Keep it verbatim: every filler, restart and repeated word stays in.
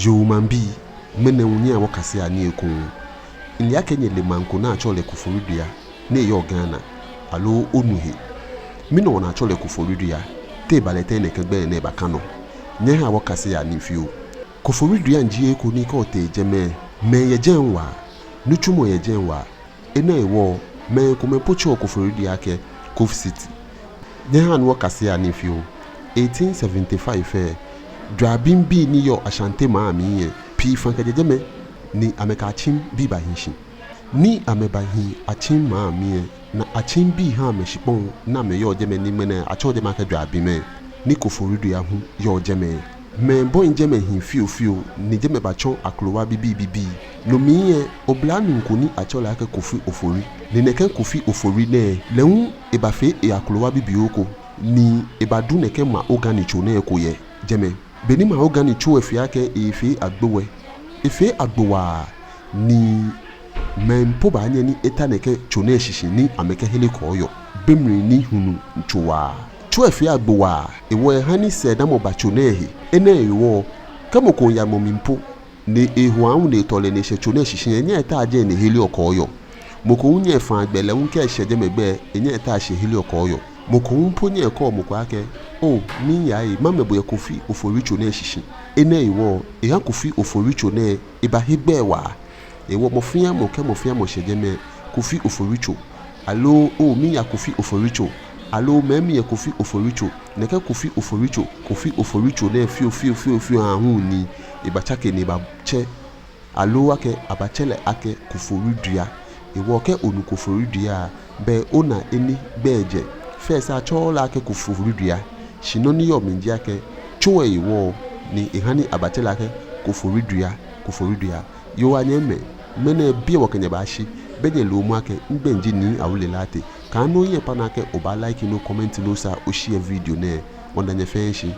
Yoo maŋbii, ŋmɛnɛ hu nyɛhaa wɔkasea nii ekoŋŋ. Mile akɛ nyɛle maŋ ko ni atsɛɔ lɛ Koforidua, ni eyɔɔ Ghana, aloo onu he? Mɛni hewɔ ni atsɛɔ lɛ Koforidua? Te eba lɛ tɛŋŋ ni nɛkɛ gbɛi nɛɛ baka nɔ? Nyɛhaa wɔkasea nii fioo. Koforidua ji he ko ni kɛ otee jɛmɛ, mɛi yɛ jɛi waa, nitsumɔ yɛ jɛi waa, enɛ hewɔ mɛi komɛi po tsɛɔ Koforidua akɛ Kof City. Nyɛhaa ni wɔkasea nii fioo. Eighteen seventy-five lɛ, Jwabimbii ni yɔɔ Ashanti maŋ mli lɛ, pii fã kɛjɛ jɛmɛ, ni amɛkɛ Akyembii bahi shi. Ni amɛbahi Akyem maŋ mli lɛ, ni Akyembii ha amɛ shikpɔŋ ni amɛyɔɔ jɛmɛ, ni ŋmɛnɛ atsɛɔ jɛmɛ akɛ Jwabimɛi, ni Koforidua hu yɔɔ jɛmɛ. Mɛi bɔi jɛmɛ hii fiofio, ni jɛmɛ batsɔ akrowa bibii bibii. No mli lɛ, oblanuu ko ni atsɛɔ lɛ akɛ Kofi Ofori. Ni nɛkɛ Kofi Ofori nɛɛ, lɛ hu ebafee akrowa bibioo ko, ni ebadu nɛkɛ mahogany tso nɛɛ ko yɛ jɛmɛ. Beni mahogany tso lɛ fee akɛ efee agbo lɛ, efee agbo waa, ni mɛi po baanyɛ ni eta nɛkɛ tso nɛɛ shishi ni amɛkɛhere kɔɔyɔɔ, be mli ni hulu tso waa. Tso lɛ fee agbo waa, hewɔ eha ni sɛɛdamɔ ba tso nɛɛ he. Enɛ hewɔ, kɛ mɔ ko miiya mɔ mli po, ni eho aahu ni etɔ lɛ ni eshɛ tso nɛɛ shishi lɛ, enyɛŋ etaa jɛi ni ehereɔ kɔɔyɔɔ. Mɔ ko hu nyɛŋ efaa gbɛ, lɛ hu kɛ eshɛ jɛmɛ gbɛ, enyɛŋ etaa shi ehereɔ kɔɔyɔɔ. Mɔ ko hu po nyɛŋ ekɛɔ mɔ ko akɛ, "Oo, miiya ee, mamɛ bo yɛ Kofi Ofori tso nɛɛ shishi." Enɛ hewɔ, eha Kofi Ofori tso nɛɛ ebahe gbɛi waa. Hewɔ mɔ fɛɛ mɔ kɛ mɔ fɛɛ mɔ shɛ jɛmɛ, Kofi Ofori tso, aloo, "Oo, miiya Kofi Ofori tso," aloo, "Mɛɛ miyɛ Kofi Ofori tso." Nɛkɛ Kofi Ofori tso, Kofi Ofori tso nɛɛ fiofio fiofio aahu ni ebatsake ni ebatsɛ, aloo akɛ abatsɛ lɛ akɛ Koforidua. Hewɔ kɛ onu Koforidua, belɛ ona he ni gbɛi jɛ. First atsɛɔ lɛ akɛ Koforidua, shi nɔ ni yɔɔ mli ji akɛ tso lɛ hewɔ ni eha ni abatsɛ lɛ akɛ Koforidua, Koforidua. Yoo, anyɛmimɛi, ŋmɛnɛ biɛ wɔkɛ nyɛ baashi. Be nyɛle momo akɛ migbɛi ji Nii Awuley Lartey. Kaanu ohiɛ kpa nɔ akɛ obaa like ni o comment ni osaa o share video nɛɛ. Wɔmiida nyɛ fɛɛ shi.